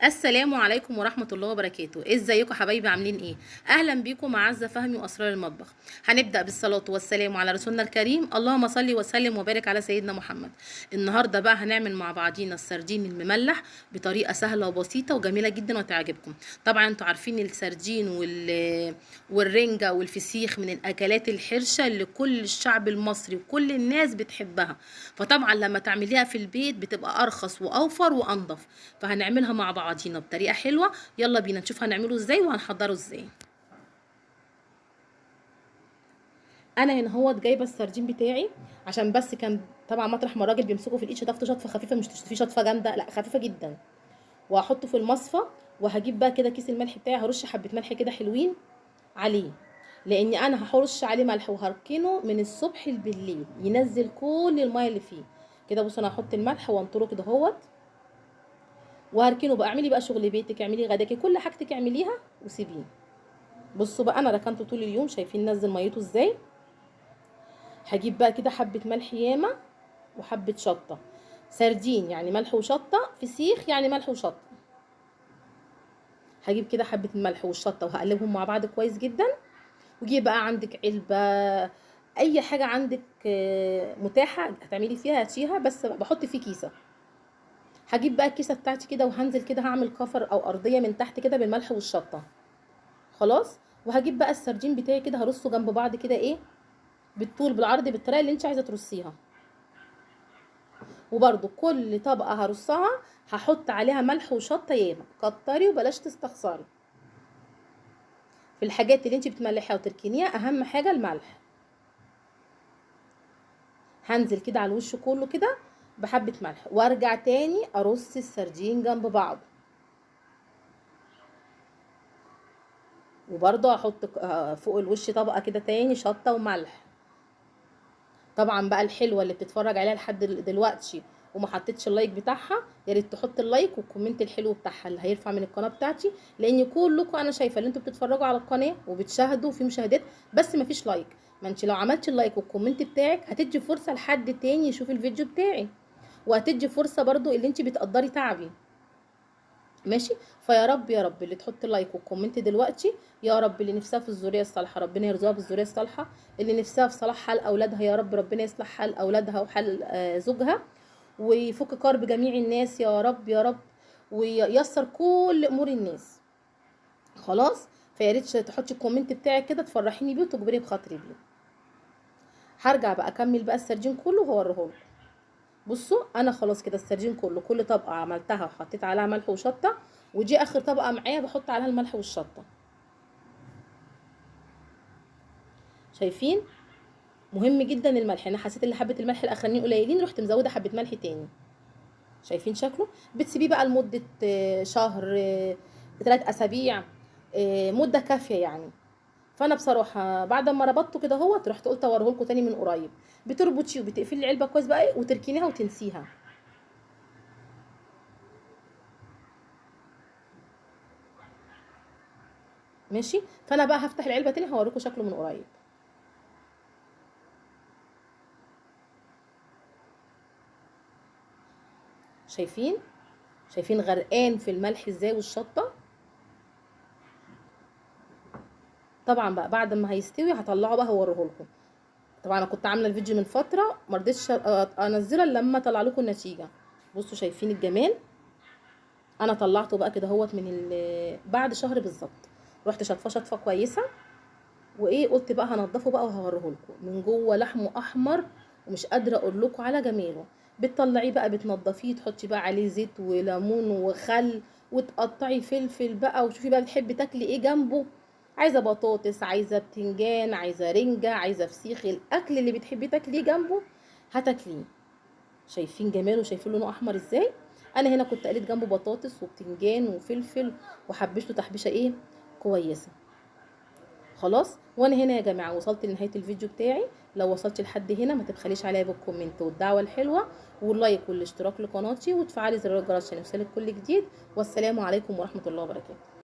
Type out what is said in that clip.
السلام عليكم ورحمة الله وبركاته. ازيكم حبايبي، عاملين ايه؟ اهلا بيكم مع عزة فهمي واسرار المطبخ. هنبدأ بالصلاة والسلام على رسولنا الكريم، اللهم صل وسلم وبارك على سيدنا محمد. النهاردة بقى هنعمل مع بعضينا السردين المملح بطريقة سهلة وبسيطة وجميلة جدا وتعجبكم. طبعا انتوا عارفين السردين والرنجة والفسيخ من الاكلات الحرشة اللي كل الشعب المصري وكل الناس بتحبها، فطبعا لما تعمليها في البيت بتبقى ارخص واوفر وانضف. فهنعملها مع بعضينا بطريقة حلوة، يلا بينا نشوف هنعمله ازاي وهنحضره ازاي. انا هنا اهوت جايبه السردين بتاعي، عشان بس كان طبعا مطرح ما الراجل بيمسكه في الايد شطفته شطفه خفيفة، مش تشطفيه شطفه جامدة، لا خفيفة جدا، وهحطه في المصفى. وهجيب بقى كده كيس الملح بتاعي، هرش حبه ملح كده حلوين عليه، لان انا هرش عليه ملح وهركنه من الصبح بالليل ينزل كل المية اللي فيه كده. بصوا انا هحط الملح وانطره كده اهوت وهركنه بقى. اعملي بقى شغل بيتك، اعملي غداكي، كل حاجتك اعمليها وسيبيه. بصوا بقى انا ركنته طول اليوم، شايفين نزل ميته ازاي. هجيب بقى كده حبه ملح ياما وحبه شطه، سردين يعني ملح وشطه، فسيخ يعني ملح وشطه. هجيب كده حبه الملح والشطه وهقلبهم مع بعض كويس جدا. وجيب بقى عندك علبة، اي حاجة عندك متاحة هتعملي فيها هاتيها، بس بحط فيه كيسه. هجيب بقى الكيسة بتاعتي كده وهنزل كده هعمل كفر او ارضية من تحت كده بالملح والشطه، خلاص. وهجيب بقى السردين بتاعي كده هرصه جنب بعض كده ايه، بالطول بالعرض بالطريقة اللي انت عايزه ترصيها. وبرده كل طبقه هرصها هحط عليها ملح وشطه ياما، كتري وبلاش تستخسري في الحاجات اللي انت بتملحيها وتركنيها، اهم حاجة الملح. هنزل كده على الوش كله كده بحبه ملح، وارجع تاني ارص السردين جنب بعض. وبرده هحط فوق الوش طبقه كده تاني شطه وملح. طبعا بقى الحلوة اللي بتتفرج عليها لحد دلوقتي وما حطيتش ال like بتاعها، يا ريت تحط ال like وال comment الحلو بتاعها اللي هيرفع من القناة بتاعتي، لان كلكم انا شايفه اللي انتوا بتتفرجوا على القناة وبتشاهدوا في مشاهدات بس ما فيش like. ما انت لو عملتي ال like وال comment بتاعك هتدي فرصة لحد تاني يشوف الفيديو بتاعي، وهتدي فرصة برضو اللي انت بتقدري تعبي، ماشي. فيا رب يا رب اللي تحط ال like وال comment دلوقتي، يا رب اللي نفسها في الذرية الصالحة ربنا يرزقها بالذريه الصالحة، اللي نفسها في صلاح حال اولادها يا رب ربنا يصلح حال اولادها وحال زوجها، ويفك كرب جميع الناس يا رب يا رب، وييسر كل امور الناس، خلاص. فيا ريت تحطي ال comment بتاعك كده تفرحيني بيه وتجبري بخاطري بيه. هرجع بقى اكمل بقى السردين كله وهوريه لكم. بصوا انا خلاص كده السردين كله، كل طبقه عملتها وحطيت عليها ملح وشطه، ودي اخر طبقه معايا بحط عليها الملح والشطه. شايفين؟ مهم جدا الملح. انا حسيت ان حبه الملح الاخرانيين قليلين، رحت مزوده حبه ملح تاني. شايفين شكله؟ بتسيبيه بقى لمدة شهر، 3 اسابيع، مده كافيه يعني. فانا بصراحة بعد ما ربطته كده اهوت رحت قلت اوريه لكم تاني من قريب. بتربطيه وبتقفلي العلبة كويس بقى وتركنيها وتنسيها. ماشي. فانا بقى هفتح العلبة تاني هوريكم شكله من قريب. شايفين؟ شايفين غرقان في الملح ازاي والشطه؟ طبعا بقى بعد ما هيستوي هطلعه بقى هوريه لكم. طبعا انا كنت عامله الفيديو من فترة ما رضيتش انزله لما طلع لكم النتيجة. بصوا شايفين الجمال؟ انا طلعته بقى كده اهوت من بعد شهر بالظبط، رحت شطفه شطفه كويسة، وايه قلت بقى هنضفه بقى وهوريه لكم. من جوه لحمه احمر ومش قادرة اقول لكم على جماله. بتطلعيه بقى بتنضفيه، تحطي بقى عليه زيت وليمون وخل، وتقطعي فلفل بقى، وشوفي بقى بتحبي تاكلي ايه جنبه. عايزه بطاطس، عايزه بتنجان، عايزه رنجه، عايزه فسيخ، الاكل اللي بتحبي تاكليه جنبه هتاكليه. شايفين جماله؟ شايفين لونه احمر ازاي؟ انا هنا كنت قليت جنبه بطاطس وبتنجان وفلفل، وحبشته تحبيشه ايه كويسة، خلاص. وانا هنا يا جماعة وصلت لنهاية الفيديو بتاعي. لو وصلت لحد هنا ما تبخليش عليا بال comment والدعوة الحلوة وال like والاشتراك لقناتي، وتفعلي زر الجرس عشان يوصلك كل جديد. والسلام عليكم ورحمة الله وبركاته.